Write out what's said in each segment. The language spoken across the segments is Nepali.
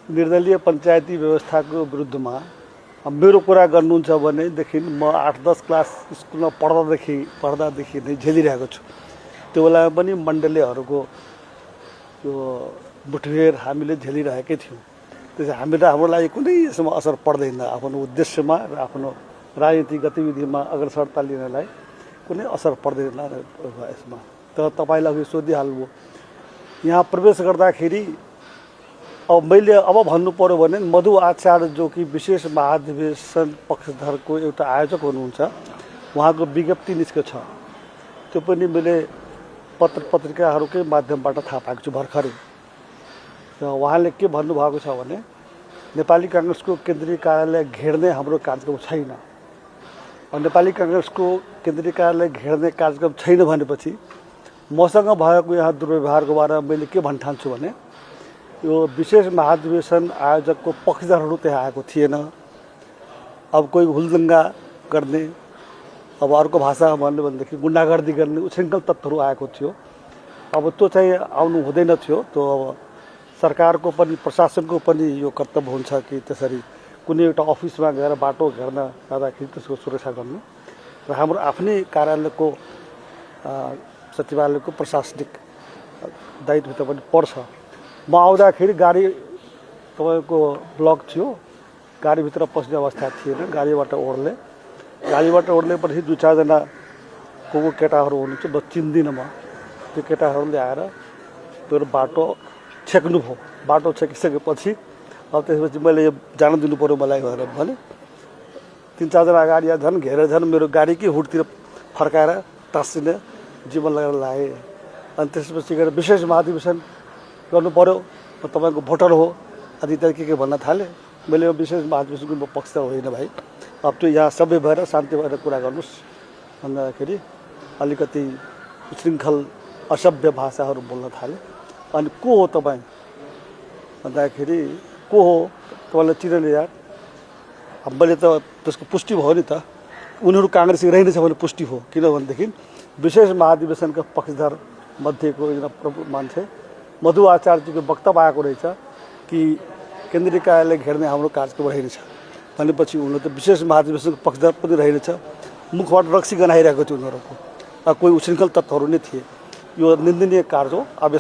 निर्दलीय पञ्चायती व्यवस्थाको विरुद्धमा मेरो कुरा गर्नुहुन्छ भनेदेखि म 8-10 क्लास स्कुलमा पढ्दादेखि नै झेलिरहेको छु। त्यो बेलामा पनि मण्डलीहरूको त्यो मुठभेड हामीले झेलिरहेकै थियौँ। त्यसै हाम्रो लागि कुनै यसमा असर पर्दैन। आफ्नो उद्देश्यमा र आफ्नो राजनीतिक गतिविधिमा अग्रसरता लिनलाई कुनै असर पर्दैन यसमा। तर तपाईँलाई अघि सोधिहाल्नुभयो, यहाँ प्रवेश गर्दाखेरि अब मैले भन्नु पर्यो भने मधु आचार्य जो कि विशेष महाधिवेशन पक्षधरको एउटा आयोजक हुनुहुन्छ, उहाँको विज्ञप्ति निस्केको छ। त्यो पनि मैले पत्रिकाहरूकै माध्यमबाट थाहा पाएको छु भर्खरै। र उहाँले के भन्नुभएको छ भने नेपाली काङ्ग्रेसको केन्द्रीय कार्यालय घेर्ने हाम्रो कार्यक्रम छैन। नेपाली काङ्ग्रेसको केन्द्रीय कार्यालय घेर्ने कार्यक्रम छैन भनेपछि मसँग भएको यहाँ दुर्व्यवहारको बारेमा मैले के भन्न ठान्छु भने यो विशेष महाधिवेशन आयोजकको पक्षधरहरू त्यहाँ आएको थिएन। अब कोही हुलदङ्गा गर्ने, अब अर्को भाषामा भन्नु भनेदेखि गुन्डागर्दी गर्ने उच्छृङ्खल तत्त्वहरू आएको थियो। अब त्यो चाहिँ आउनु हुँदैन थियो। त्यो अब सरकारको पनि प्रशासनको पनि यो कर्तव्य हुन्छ कि त्यसरी कुनै एउटा अफिसमा गएर बाटो घेर्न जाँदाखेरि त्यसको सुरक्षा गर्नु र हाम्रो आफ्नै कार्यालयको सचिवालयको प्रशासनिक दायित्वभित्र पनि पर्छ। म आउँदाखेरि गाडी तपाईँको ब्लक थियो, गाडीभित्र पस्ने अवस्था थिएन। गाडीबाट ओर्लेपछि 2-4 जना को केटाहरू हुनुहुन्छ, म चिन्दिनँ। म त्यो केटाहरूले आएर त्यो बाटो छेक्नुभयो। बाटो छेकिसकेपछि अब त्यसपछि मैले यो जान दिनु पऱ्यो मलाई भनेर भने 3-4 जना अगाडि झन् घेरेर झन् मेरो गाडीकै हुडतिर फर्काएर टाँसिने जीवन लगाएर लाए। अनि त्यसपछि गएर विशेष महाधिवेशन गर्नु पऱ्यो, तपाईँको भोटर हो आदि इत्यादि के भन्न थालेँ। मैले यो विशेष महाधिवेशनको म पक्ष होइन भाइ, अब त्यो यहाँ सबै भएर शान्ति भएर कुरा गर्नुहोस् भन्दाखेरि अलिकति उच्छृङ्खल असभ्य भाषाहरू बोल्न थाले। अनि को हो तपाईँ भन्दाखेरि को हो तपाईँलाई चिनेन यार। मैले त त्यसको पुष्टि भयो नि त, उनीहरू काङ्ग्रेसी रहेनछ भने पुष्टि हो। किनभनेदेखि विशेष महाधिवेशनका पक्षधर मध्येको एकजना प्रमुख मान्छे मधु आचार्यजीको वक्तव्य आएको रहेछ कि केन्द्रीय कार्यालय घेर्ने हाम्रो कार्यक्रम रहेनछ भनेपछि उनीहरू त विशेष महाधिवेशनको पक्षधर पनि रहेनछ। मुखबाट रक्सी गनाइरहेको थियो उनीहरूको। कोही उच्छृङ्खल तत्त्वहरू नै थिए। यो निन्दनीय कार्य हो। अब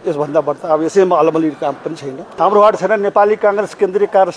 यसभन्दा बढ्ता अब यसैमा अलमली काम पनि छैन। हाम्रो वार्ड छैन। नेपाली काङ्ग्रेस केन्द्रीय कार्य